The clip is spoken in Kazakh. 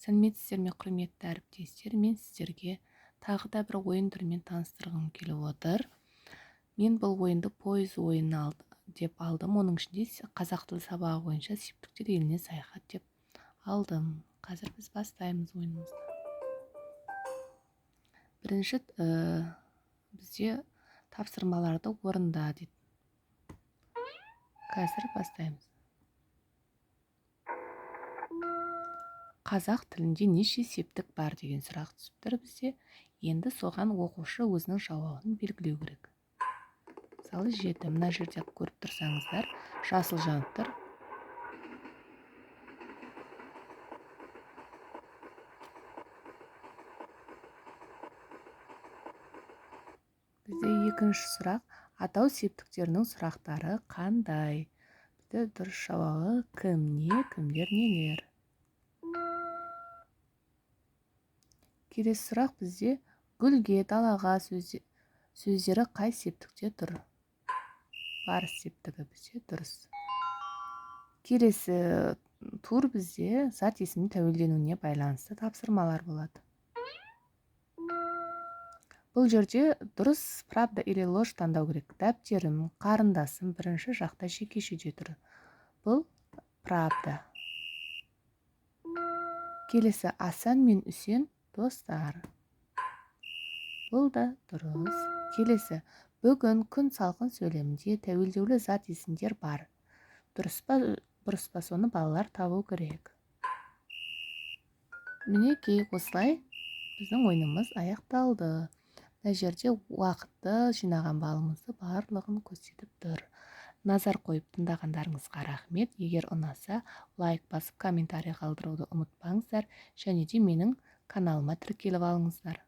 Сәлеметсіздер ме, құрметті әріптестер! Мен сіздерге тағы да бір ойын түрімен таныстырғым келіп отыр. Мен бұл ойынды пойыз ойыны деп алдым. Оның ішінде қазақ тілі сабағы бойынша септіктер еліне саяхат деп алдым. Қазір біз бастаймыз ойынымызды. Бірінші бізде тапсырмаларды орында дейді. Қазір бастаймыз. Қазақ тілінде неше септік бар деген сұрақ түсіп тұр бізде. Енді соған оқушы өзінің жауабын белгілеу керек. Мысалы, 7. Мына жерде көріп тұрсаңыздар, жасыл жанып тұр. Бізде екінші сұрақ. Атау септіктерінің сұрақтары қандай? Бізде дұрыс жауабы кім, не, кімдер, нелер. Келесі сұрақ бізде гүлге, далаға сөздері қай септікте тұр? Барыс септігі бізде дұрыс. Келесі тур бізде зат есімнің тәуелденуіне байланысты тапсырмалар болады. Бұл жерде дұрыс правда или ложь таңдау керек. Дәптерім, қарындасым бірінші жақта жекешеде тұр. Бұл правда. Келесі Асан мен Үсен достар. Бұл да дұрыс. Келесі бүгін күн салқын сөйлемінде тәуелдеулі зат есімдер бар. Дұрыс па, бұрыс па, соны балалар табу керек. Мінекей, осылай біздің ойынымыз аяқталды. Мына жерде уақытты, жинаған балымызды барлығын көрсетіп тұр. Назар қойып тыңдағандарыңызға рахмет. Егер ұнаса, лайк басып, комментарий қалдыруды ұмытпаңыздар. Және де менің каналыма тіркеліп алыңыздар.